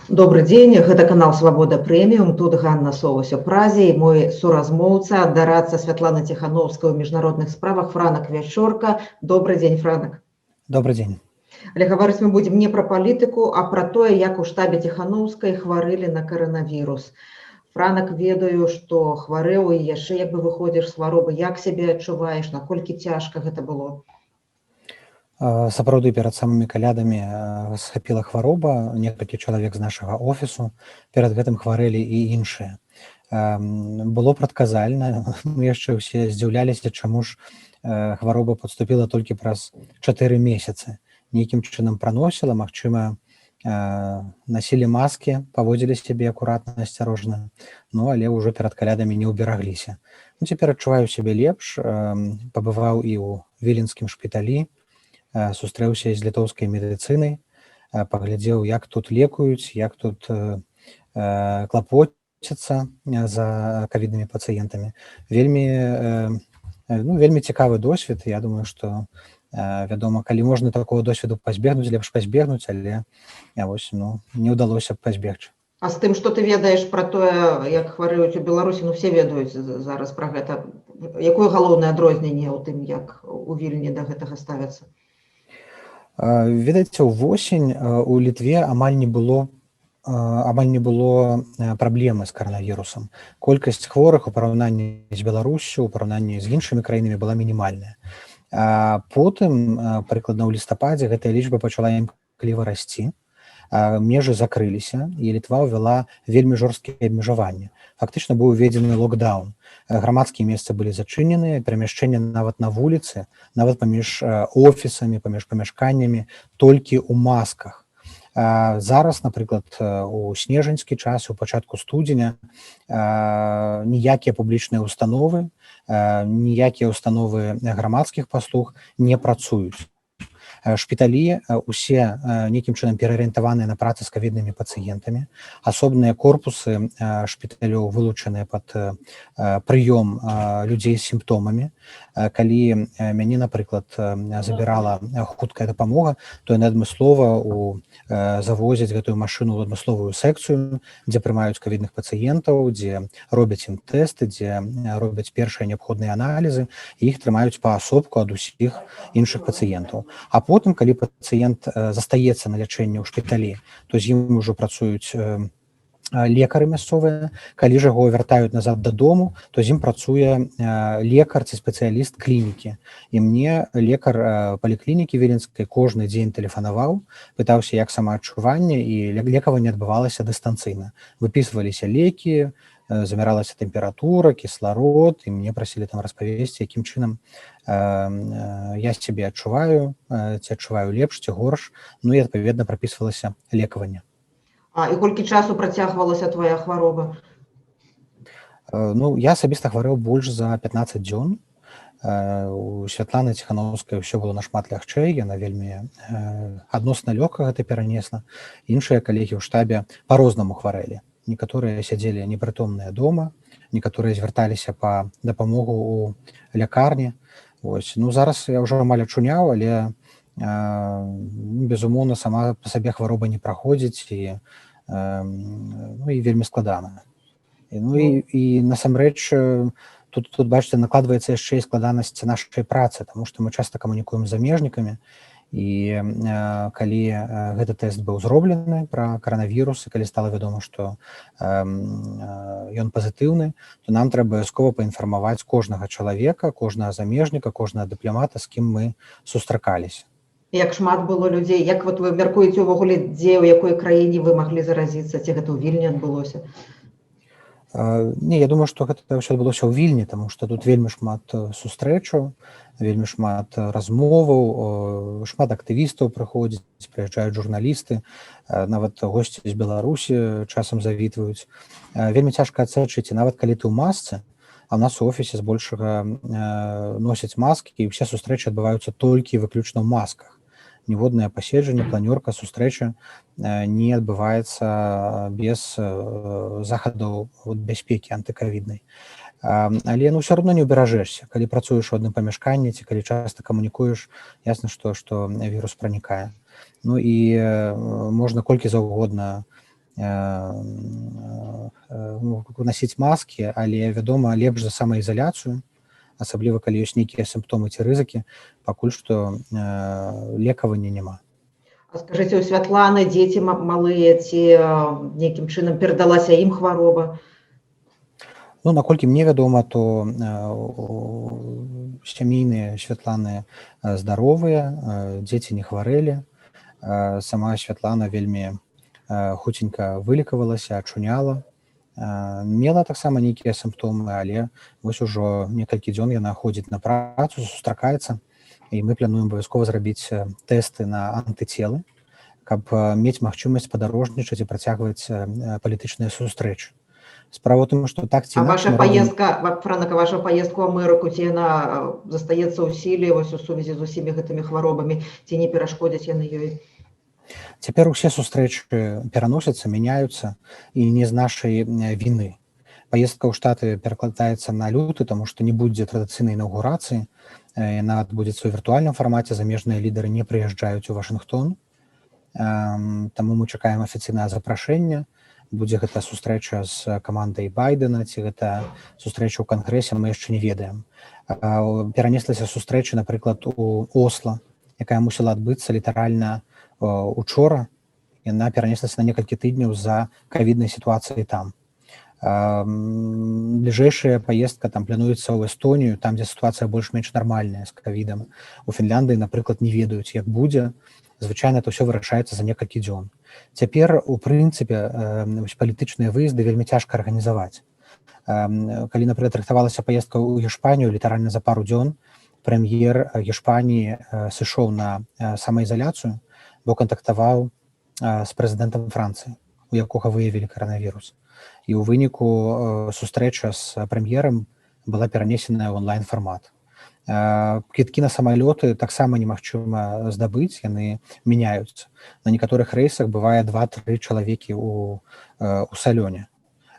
Добры дзень, гэта канал «Свабода Прэміум». Тут Ганна Соўсь у Празе і мой суразмоўца, дарадца Святланы Ціханоўскай у міжнародных справах Франак Вячорка. Добры дзень, Франак. Добры дзень. Але гаварыць мы будзем не пра палітыку, а пра тое, як у штабе Ціханоўскай хварэлі на каранавірус. Франак, ведаю, што хварэў і яшчэ як бы выходзіш з хваробы. Як сябе адчуваеш, наколькі цяжка гэта было? Сапраўды, перад самымі калядамі схапіла хвароба некалькі чалавек з нашага офісу. Перад гэтым хварэлі і іншыя. Было прадказальна, мы яшчэ ўсе здзіўляліся, чаму ж хвароба падступіла толькі праз 4 месяцы. Нейкім чынам праносіла, магчыма, насілі маскі, паводзілі сябе акуратна, асцярожна, ну, але ўжо перад калядамі не ўберагліся. Ну, цяпер адчуваю сябе лепш, пабываў і ў віленскім шпіталі, сустрэўся з літоўскай медыцынай, паглядзеў, як тут лекуюць, як тут клапоцяцца за кавіднымі пацыентамі. Вельмі, ну, вельмі цікавы досвед. Я думаю, што, вядома, калі можна такого досведу пазбегнуць, лепш пазбегнуць, але вось, ну, не ўдалося пазбегчы. А з тым, што ты ведаеш пра тое, як хварэюць у Беларусі, ну, все ведаюць зараз пра гэта. Якое галоўнае адрозненне ў тым, як у Вільні да гэтага ставяцца? Ведаеце, ўвосень у Літве амаль не было праблемы з каранавірусам. Колькасць хворых у параўнанні з Беларуссю, у параўнанні з іншымі краінамі была мінімальная. Потым, прыкладна ў лістападзе, гэтая лічба пачала імкліва расці. Межы закрыліся, і Літва ўвяла вельмі жорсткія абмежаванні. Фактычна быў уведзены локдаун. Грамадскія месцы былі зачыненыя, перамяшчэнне нават на вуліцы, нават паміж офісамі, паміж памяшканнямі толькі ў масках. Зараз, напрыклад, у снежаньскі час, у пачатку студзеня ніякія публічныя установы, ніякія установы грамадскіх паслуг не працуюць. Шпіталі усе нейкім чынам пераарыентаваныя на працы з кавіднымі пацыентамі. Асобныя корпусы шпіталёў вылучаныя пад прыём людзей з сімптомамі. Калі мяне, напрыклад, забірала хуткая дапамога, то яны адмыслова завозяць гэтую машыну ў адмысловую секцыю, дзе прымаюць кавідных пацыентаў, дзе робяць ім тэсты, дзе робяць першыя неабходныя аналізы, і іх трымаюць паасобку ад усіх іншых пацыентаў. А потым, калі пацыент застаецца на лячэнні ў шпіталі, то з ім ужо працуюць лекары мясцовыя. Калі ж яго вяртаюць назад дадому, то з ім працуе лекар ці спецыяліст клінікі. І мне лекар паліклінікі віленскай кожны дзень тэлефанаваў, пытаўся, як самаадчуванне, і лекаванне адбывалася дыстанцыйна. Выпісваліся лекі, замяралася тэмпература, кісларод, і мне прасілі там распавесці, якім чынам я сябе адчуваю, ці адчуваю лепш, ці горш, ну і, адпаведна, прапісвалася лекаванне. А і колькі часу працягвалася твоя хвароба? Ну, я асабіста хварэў больш за 15 дзён. У Святланы Ціханоўскай ўсё было нашмат лягчэй, яна вельмі адносна лёгка гэта перанесла. Іншыя калегі ў штабе па-рознаму хварэлі. Некаторыя сядзелі непрытомныя дома, некаторыя звярталіся па дапамогу ў лякарні. Вось. Ну, зараз я ўжо амаль ачуняў, але, безумоўна, сама па сабе хвароба не праходзіць і, ну, і вельмі складана. І, ну, і насамрэч тут, бачыце, накладваецца яшчэ і складанасць нашай працы, таму што мы часта камунікуем з замежнікамі, і калі гэты тэст быў зроблены пра каранавірус, і калі стала вядома, што ён пазітыўны, то нам трэба абавязкова паінфармаваць кожнага чалавека, кожнага замежніка, кожнага дыпламата, з кім мы сустракаліся. Як шмат было людзей, як вот вы мяркуеце увогуле, дзе, ў якой краіне вы маглі заразіцца, ці гэта ў Вільні адбылося? Не, я думаю, што гэта ўсё адбылося ў Вільні, таму што тут вельмі шмат сустрэчаў, вельмі шмат размоваў, шмат актывістаў прыходзіць, прыязджаюць журналісты, нават госці з Беларусі часам завітваюць. Вельмі цяжка адсачыць, і нават калі ты ў масцы, а ў нас у офісе збольшага носяць маскі, і ўсе сустрэчы адбываюцца толькі выключна ў масках. Ніводнае паседжанне, планёрка, сустрэча не адбываецца без захадаў бяспекі антыкавіднай. Але, ну, ўсё роўно не ўберажэшся. Калі працуеш у адным памяшканні ці калі часта камунікуеш, ясна, што вірус пранікае. Ну і можна колькі заўгодна Насіць маскі, але, вядома, лепш за самаізаляцыю, асабліва калі ёсць нейкія сімптомы ці рызыкі. Пакуль што лекавання няма. А скажыце, у Святланы дзеці малыя, ці нейкім чынам перадалася ім хвароба? Ну, наколькі мне вядома, то сямейныя Святланы здаровыя, дзеці не хварэлі. Сама Святлана вельмі хуценька вылекавалася, ачуняла. Мела таксама нейкія сімптомы, але вось ужо некалькі дзён яна ходзіць на працу, сустракаецца, і мы плануем абавязкова зрабіць тэсты на антыцелы, каб мець магчымасць падарожнічаць і працягваць палітычныя сустрэчы. Справа ў тым, што так ці А ваша паездка, Франака, ваша паездку ў Амерыку, ці яна застаецца ў сіле вось у сувязі з усімі гэтымі хваробамі, ці не перашкодзяць яны ёй? Цяпер усе сустрэчы пераносяцца, мяняюцца, і не з нашай віны. Паездка ў Штаты перакладаецца на люты, таму што не будзе традыцыйнай інаўгурацыі. Яна адбудзецца ў віртуальным фармаце, замежныя лідары не прыязджаюць у Вашынгтон. Таму мы чакаем афіцыйнае запрашэнне. Будзе гэта сустрэча з камандай Байдэна ці гэта сустрэча ў Кангрэсе, мы яшчэ не ведаем. Перанеслася сустрэча, напрыклад, у Осла, якая мусіла адбыцца літаральна учора, яна перанеслася на некалькі тыдняў з-за кавіднай сітуацыі там. Бліжэйшая паездка там плануецца ў Эстонію, там, дзе сітуацыя больш-менш нармальная з кавідам. У Фінляндыі, напрыклад, не ведаюць, як будзе. Звычайна это ўсё вырашаецца за некалькі дзён. Цяпер, у прынцыпе, палітычныя выезды вельмі цяжка арганізаваць. Калі, напрыклад, рыхтавалася паездка ў Іспанію, літаральна за пару дзён прэм'ер Іспаніі сышоў на самаізаляцыю, бо кантактаваў з прэзідэнтам Францыі, у якога выявілі каранавірус. І ў выніку сустрэча з прэм'ерам была перанесеная ў онлайн фармат. Квіткі на самалёты таксама немагчыма здабыць, яны мяняюцца. На некаторых рэйсах бывае 2-3 чалавекі у салёне.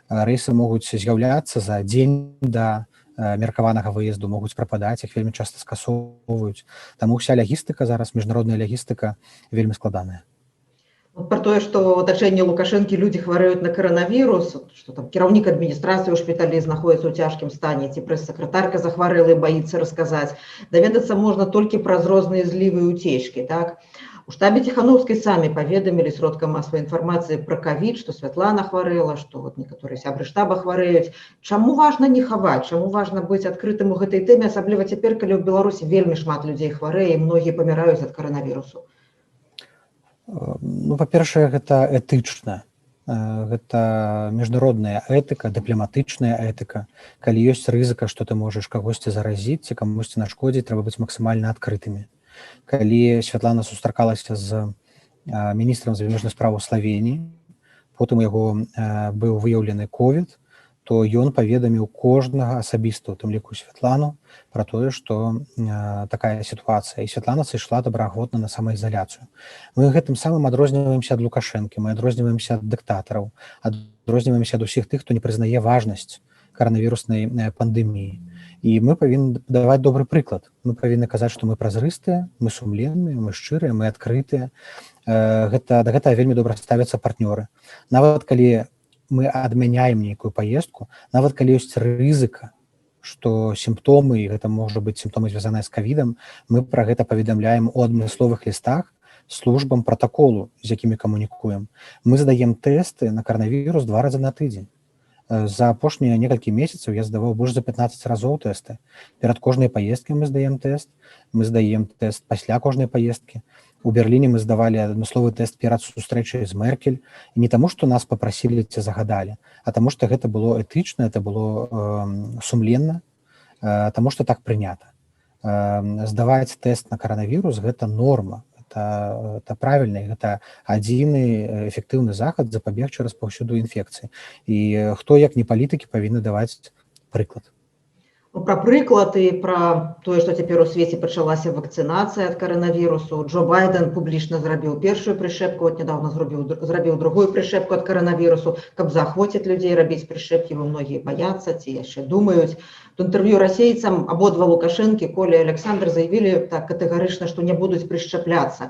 Рэйсы могуць з'яўляцца за дзень да меркаванага выезду, могуць прападаць, іх вельмі часта скасоўваюць. Таму ўся лягістыка зараз, міжнародная лягістыка, вельмі складаная. Пра тое, што ў атачэнні Лукашэнкі людзі хварэюць на каранавірус, што там кіраўнік адміністрацыі ў шпіталі знаходіцца ў цяжкім стане, ці прэс-сакратарка захварэла і баіцца расказаць, даведацца можна толькі праз розныя злівы і уцечкі, так? У штабе Ціханоўскай самі паведамілі сродкам масавай інфармацыі пра кавід, што Святлана хварэла, што вот некаторыя сябры штаба хварэюць. Чаму важна не хаваць, чаму важна быць адкрытым у гэтай тэме, асабліва цяпер, калі ў Беларусі вельмі шмат людзей хварэе і многія паміраюць ад каранавірусу? Ну, па-першае, гэта этычна. Гэта міжнародная этыка, дыпламатычная этыка. Калі ёсць рызыка, што ты можаш кагосьці заразіць ці камусьці нашкодзіць, трэба быць максімальна адкрытымі. Калі Святлана сустракалася з міністрам замежных справаў Славеніі, потым у яго быў выяўлены ковід, то ён паведаміў кожнага асабіста, у тым ліку Святлану, пра тое, што такая сітуацыя. І Святлана сышла добраахвотна на самаізаляцыю. Мы гэтым самым адрозніваемся ад Лукашэнкі, мы адрозніваемся ад дыктатараў, адрозніваемся ад усіх тых, хто не прызнае важнасць каранавіруснай пандэміі. І мы павінны даваць добры прыклад. Мы павінны казаць, што мы празрыстыя, мы сумленныя, мы шчырыя, мы адкрытыя. Гэта, да гэтага вельмі добра ставяцца партнёры. Нават калі мы адмяняем нейкую паездку, нават калі ёсць рызыка, што сімптомы, і гэта можа быць сімптомы, звязаныя з кавідам, мы пра гэта паведамляем у адмысловых лістах службам пратаколу, з якімі камунікуем. Мы здаем тэсты на каранавірус два разы на тыдзень. За апошнія некалькі месяцаў я здаваў больш за 15 разоў тэсты. Перад кожнай паездкай мы здаем тэст, мы здаем тэст пасля кожнай паездкі. У Берліне мы здавалі адмысловы тэст перад сустрэчай з Меркель. І не таму, што нас папрасілі ці загадалі, а таму, што гэта было этычна, это было сумленна, таму што так прынята. Здаваць тэст на каранавірус — гэта норма, это правільна, гэта адзіны эфектыўны захад запабегчы распаўсюду інфекцыі. І хто, як не палітыкі, павінны даваць прыклад? Ну, пра прыклад і пра тое, што цяпер у свеце пачалася вакцынацыя ад каранавірусу. Джо Байден публічна зрабіў першую прышчэпку, от нядаўна зрабіў другую прышчэпку ад каранавірусу, каб заахвоціць людзей рабіць прышчэпкі, бо многія баяцца ці яшчэ думаюць. У інтэрв'ю расейцам абодва Лукашэнкі, Коля і Александр, заявілі так катэгарычна, што не будуць прышчапляцца.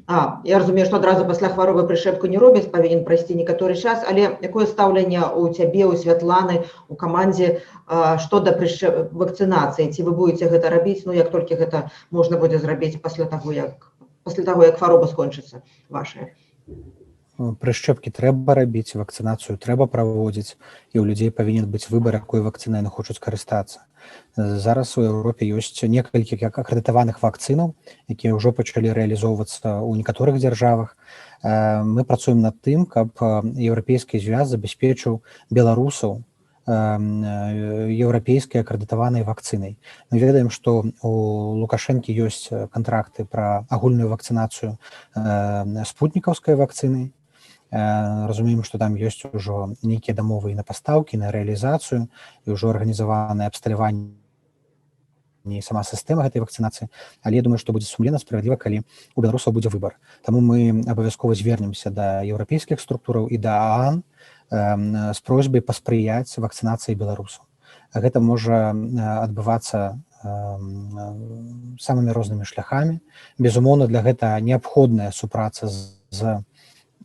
Я разумею, што адразу пасля хваробы прышчэпку не робяць, павінен прайсці некаторы час, але якое стаўленне ў цябе, у Святланы, у камандзе што да вакцынацыі? Ці вы будете гэта рабіць, ну, як толькі гэта можна будзе зрабіць пасля таго, як хвароба скончыцца вашая? Прышчэпкі трэба рабіць, вакцынацыю трэба праводзіць, і ў людзей павінен быць выбар, якой вакцынай яны хочуць карыстацца. Зараз у Еўропе ёсць некалькі як акрэдытаваных вакцынаў, якія ўжо пачалі рэалізоўвацца ў некаторых дзяржавах. Мы працуем над тым, каб Еўрапейскі звяз забяспечыў беларусаў еўрапейскай акрэдытаванай вакцынай. Мы ведаем, што у Лукашэнкі ёсць кантракты пра агульную вакцынацыю спутнікаўскай вакцынай. Разумеем, што там ёсць ужо нейкія дамовы і на пастаўкі, на рэалізацыю, і ўжо арганізаванае абсталяванне і сама сістэма гэтай вакцынацыі. Але я думаю, што будзе сумленна, справядліва, калі у беларусаў будзе выбар. Таму мы абавязкова звернемся да еўрапейскіх структураў і да ААН з просьбай паспрыяць вакцынацыі беларусаў. Гэта можа адбывацца самымі рознымі шляхамі. Безумоўна, для гэта неабходная супраца з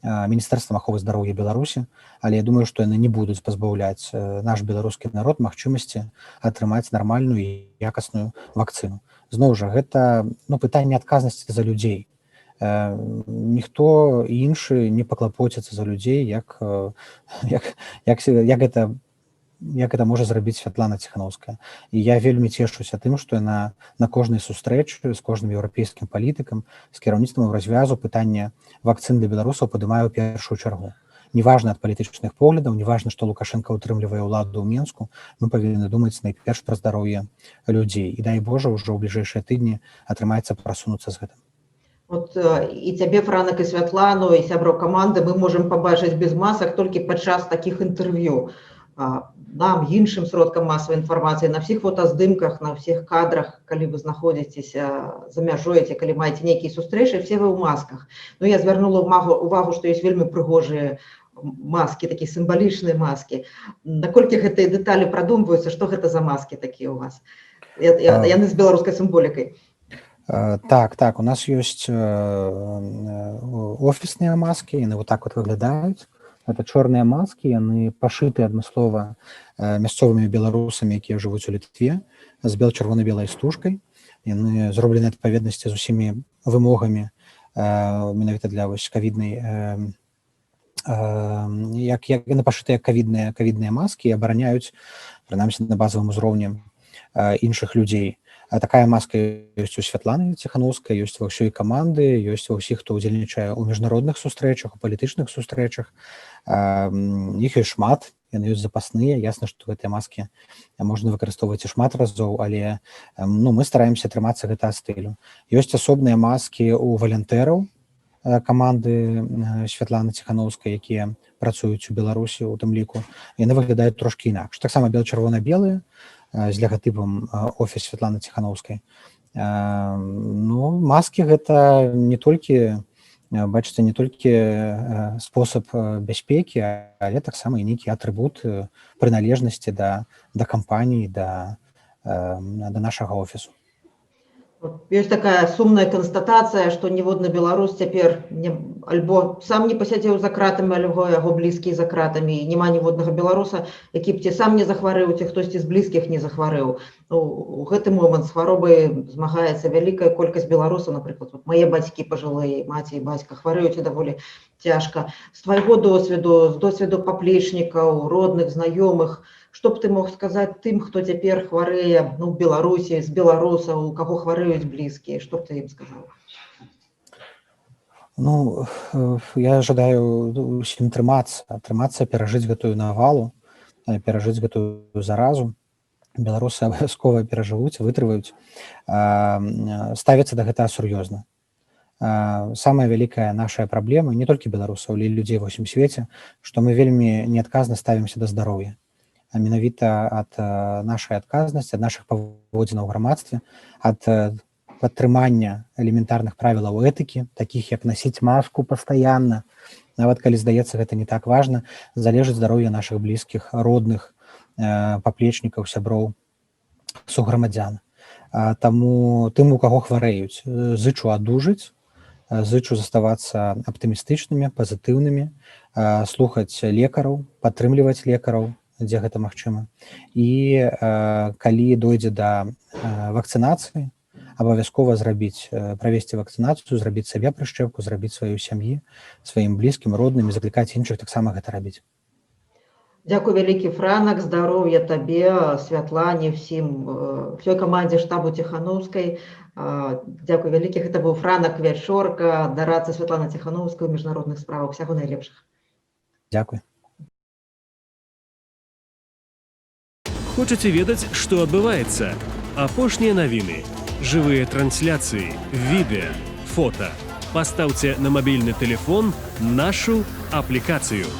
міністэрствам аховы здароўя Беларусі, але я думаю, што яны не будуць пазбаўляць наш беларускі народ магчымасці атрымаць нармальную і якасную вакцыну. Зноў жа, гэта, ну, пытанне адказнасці за людзей. Ніхто іншы не паклапоціцца за людзей, як, э, як, як, се- як гэта як это можа зрабіць Святлана Ціхановская. І я вельмі цешуся тым, што яна на кожнай сустрэчы з кожным еўрапейскім палітыкам, з кіраўніцтвам Еўразвязу пытанне вакцын для беларусаў падымае ў першую чаргу. Неважна ад палітычных поглядаў, неважна, што Лукашэнка ўтрымлівае ўладу ў Менску, мы павінны думаць найперш пра здароўе людзей. І дай Божа, ўжо ў бліжэйшыя тыдні атрымаецца прасунуцца з гэтым. От і цябе, Франак, і Святлану, і сяброў каманды мы можам пабачыць без масак толькі падчас такіх інтэрв'ю. Нам, іншым сродкам масавай інфармацыі, на ўсіх фотаздымках, на ўсіх кадрах, калі вы знаходзіцеся за мяжой ці калі маеце нейкія сустрэчы, все вы ў масках. Ну, я звярнула увагу, што ёсць вельмі прыгожыя маскі, такія сімвалічныя маскі. Наколькі гэтыя дэталі прадумваюцца, што гэта за маскі такія ў вас? Яны з беларускай сімволікай. Так, у нас ёсць офісныя маскі, яны вот так вот выглядаюць. Это чорныя маскі, яны пашыты адмыслова мясцовымі беларусамі, якія жывуць у Літве, з бел-чырвона-белай стужкай. Яны зроблены адпаведнасці з усімі вымогамі менавіта для вось кавіднай, як яны пашыты як кавідныя маскі і абараняюць, прынамсі на базавым узроўні, іншых людзей. А такая маска ёсць у Святланы Ціхановскай, ёсць ва ўсёй каманды, ёсць ва ўсіх, хто ўдзельнічае ў міжнародных сустрэчах, у палітычных сустрэчах. Іх ёсць шмат, яны ёсць запасныя. Ясна, што гэтыя маскі можна выкарыстоўваць і шмат разоў, але ну, мы стараемся трымацца гэтага стылю. Ёсць асобныя маскі у валянтэраў каманды Святланы Ціхановскай, якія працуюць у Беларусі у тым ліку. Яны выглядаюць трошкі інакш. Таксама бел-чырвона-белыя з лагатыпам офіс Святланы Ціхановскай. Ну, маскі гэта не толькі, бачыце, не толькі спосаб бяспекі, але таксама і нейкі атрыбут прыналежнасці да кампаніі, да нашага офісу. Ёсць такая сумная канстатацыя, што ніводны беларус цяпер не, альбо сам не пасядзеў за кратамі, альбо яго блізкія за кратамі. І няма ніводнага беларуса, які б ці сам не захварэў, ці хтосьці з блізкіх не захварэў. Ну, у гэты момант з хваробай змагаецца вялікая колькасць беларусаў, напрыклад, вот мае бацькі пажылыя, маці і бацька хварэюць і даволі цяжка. З твайго досведу, з досведу паплечнікаў, родных, знаёмых, што б ты мог сказаць тым, хто цяпер хварэе, ну, у Беларусі, з беларусаў, у каго хварэюць блізкія, што б ты ім сказаў? Ну, я жадаю усім трымацца, перажыць гэтую навалу, перажыць гэтую заразу. Беларусы абавязкова перажывуць, вытрываюць, ставіцца да гэтага сур'ёзна. Самая вялікая наша праблема, не толькі беларусаў, але і людзей ва ўсім свеце, што мы вельмі неадказна ставімся да здароўя. А менавіта ад нашай адказнасці, ад нашых паводзінаў у грамадстве, ад падтрымання элементарных правілаў этыкі, такіх як насіць маску пастаянна, нават калі здаецца, гэта не так важна, залежыць здароўе нашых блізкіх, родных, паплечнікаў, сяброў, суграмадзян. Таму тым, у каго хварэюць, зычу адужаць, Зычу заставацца аптымістычнымі, пазітыўнымі, слухаць лекараў, падтрымліваць лекараў, дзе гэта магчыма. І калі дойдзе да вакцынацыі, абавязкова зрабіць, правесці вакцынацыю, зрабіць сабе прышчэпку, зрабіць сваёй сям'і, сваім блізкім, родным і заклікаць іншых таксама гэта рабіць. Дзякуй вялікі, Франак, здароўя табе, Святлане, всім, ўсёй камандзе штабу Ціханаўскай. Дзякуй вялікі. Гэта быў Франак Вячорка, дарадца Святланы Ціханаўскай у міжнародных справах. Усяго найлепшага. Дзякуй. Хочаце ведаць, што адбываецца? Апошнія навіны, жывыя трансляцыі, відэа, фота. Пастаўце на мабільны тэлефон нашу аплікацыю.